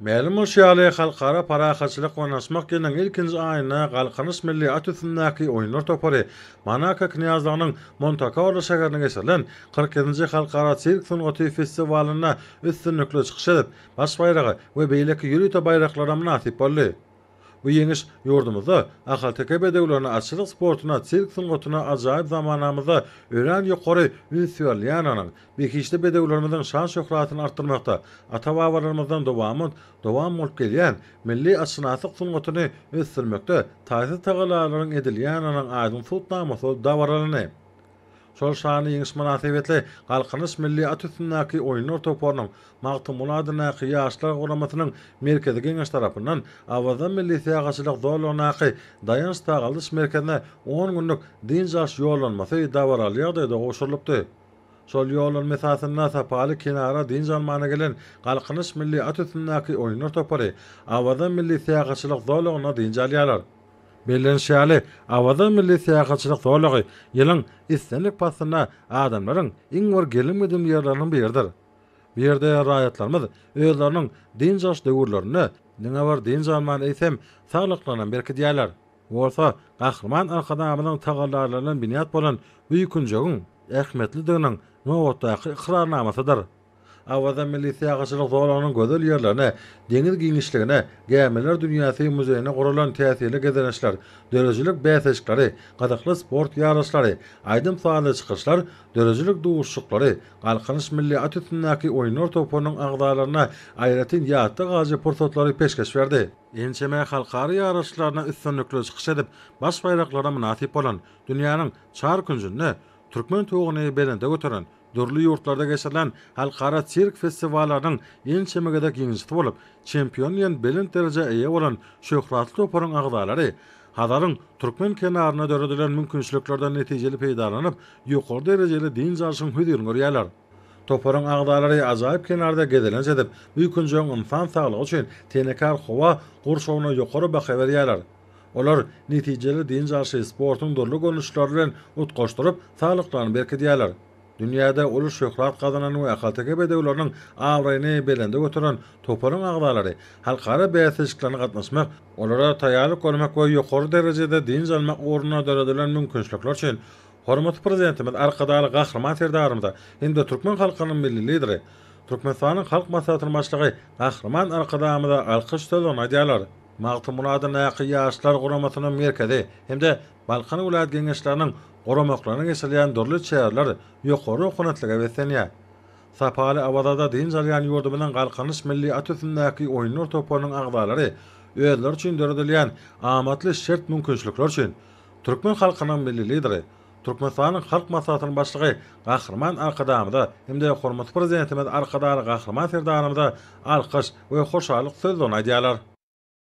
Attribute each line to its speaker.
Speaker 1: Mälim bolşy ýaly, Halkara parahatçylyk we ynanyşmak ýylynyň ilkinji aýynda Galkynyş milli at üstündäki oýunlar topary Monako Knýazlygynyň Monte-Karlo şäherinde geçirilen 47-nji Halkara sirk sungaty festiwalynda üstünlikli çykyş edip, baş baýraga we beýleki ýörite baýraklara mynasyp boldy. Bu ýeňiş ýurdumyzda ahalteke bedewlerine, atçylyk sportuna, sirk sungatyna ajaýyp zamanamyzda örän ýokary üns berilýändiginiň, behişdi bedewlerimiziň şan-şöhratyny artdyrmakda ata-babalarymyzdan dowamat dowam bolup gelýän milli atşynaslyk sungatyny ösdürmekde taýsyz tagallalaryň edilýändiginiň aýdyň subutnamasy bolup dabaralandy. Şol şanly ýeňiş mynasybetli Galkynyş milli at üstündäki oýunlar toparynyň Magtymguly adyndaky Ýaşlar guramasynyň Merkezi Geňeşi tarapyndan Awaza milli syýahatçylyk zolagyndaky Daýanç sagaldyş merkezine on günlük dynç alyş ýollanmasy dabaraly ýagdaýda gowşurylypdy. Şol ýollanma esasynda sapaly kenara dynç almana gelen Galkynyş milli at üstündäki oýunlar topary Awaza milli syýahatçylyk zolagynda dynç alýarlar. Bellenişi ýaly, Awaza milli syýahatçylyk zolagy ýylyň islendik paslynda adamlaryň iň bir gelim-gidimli ýerleriniň biridir. Bu ýerde raýatlarymyz özleriniň dynç alyş döwürlerinde diňe bir dynç alman, eýsem, saglyklaryny hem berkidýärler. Bu bolsa Gahryman Arkadagymyzyň tagallalary bilen binýat bolan bu künjegiň ähmiýetlidiginiň nobatdaky ykrarnamasydyr. Awaza milli syýahatçylyk zolagynyň gözel ýerlerine, deňiz giňişligine, gämiler dünýäsi muzeýine guralan täsirli gezelençler, döredijilik bäsleşikleri, gyzykly sport ýaryşlary, aýdym-sazly çykyşlar, döredijilik duşuşyklary Galkynyş milli at üstündäki oýunlar toparynyň agzalaryna aýratyn ýatda galyjy pursatlary peşgeş berdi. Ençeme halkara ýaryşlarynda üstünlikli çykyş edip, baş baýraklara mynasyp bolan, dünýäniň çar künjünde türkmen tuguny belende göteren, Dürli ýurtlarda geçirilen halkara sirk festiwallarynyň ençeme gezek ýeňijisi bolup, çempion diýen belent derejä eýe bolan şöhratly toparyň agzalary Hazaryň türkmen kenarynda döredilen mümkinçiliklerden netijeli peýdalanyp, ýokary derejeli dynç alşyň hözirini görýärler. Toparyň agzalary ajaýyp kenarda gezelenç edip, bu künjegiň ynsan saglygy üçin tenekar howa gurşawyna ýokary baha berýärler. Olar netijeli dynç alşy sportuň dürli görnüşleri bilen utgaşdyryp, saglyklaryny berkidýärler. Dünýäde uly şöhrat gazanan we ahalteke bedewleriniň abraýyny belende göteren toparyň agzalary halkara bäsleşiklerine gatnaşmak, olara taýýarlyk görmek we ýokary derejede dynç almak ugrunda döredilen mümkinçilikler üçin hormatly Prezidentimiz Arkadagly Gahryman Serdarymyza hem-de türkmen halkynyň Milli Lideri, Türkmenistanyň Halk Maslahatynyň Başlygy Gahryman Arkadagymyza alkyş sözlerini aýdýarlar. Magtymguly adyndaky Ýaşlar guramasynyň merkezi hem-de Balkan welaýat Geňeşleriniň guramaklarynda geçirilýän dürli çäreler ýokary ruhubelentlige beslenýär. Sapaly Awazada dynç alýan ýurdumyzyň Galkynyş milli at üstündäki oýunlar toparynyň agzalary özleri üçin döredilýän amatly şert-mümkinçilikler üçin türkmen halkynyň Milli Lideri, Türkmenistanyň Halk Maslahatynyň Başlygy Gahryman Arkadagymyza hem-de hormatly Prezidentimiz Arkadagly Gahryman Serdarymyza alkyş we hoşallyk sözlerini aýdýarlar.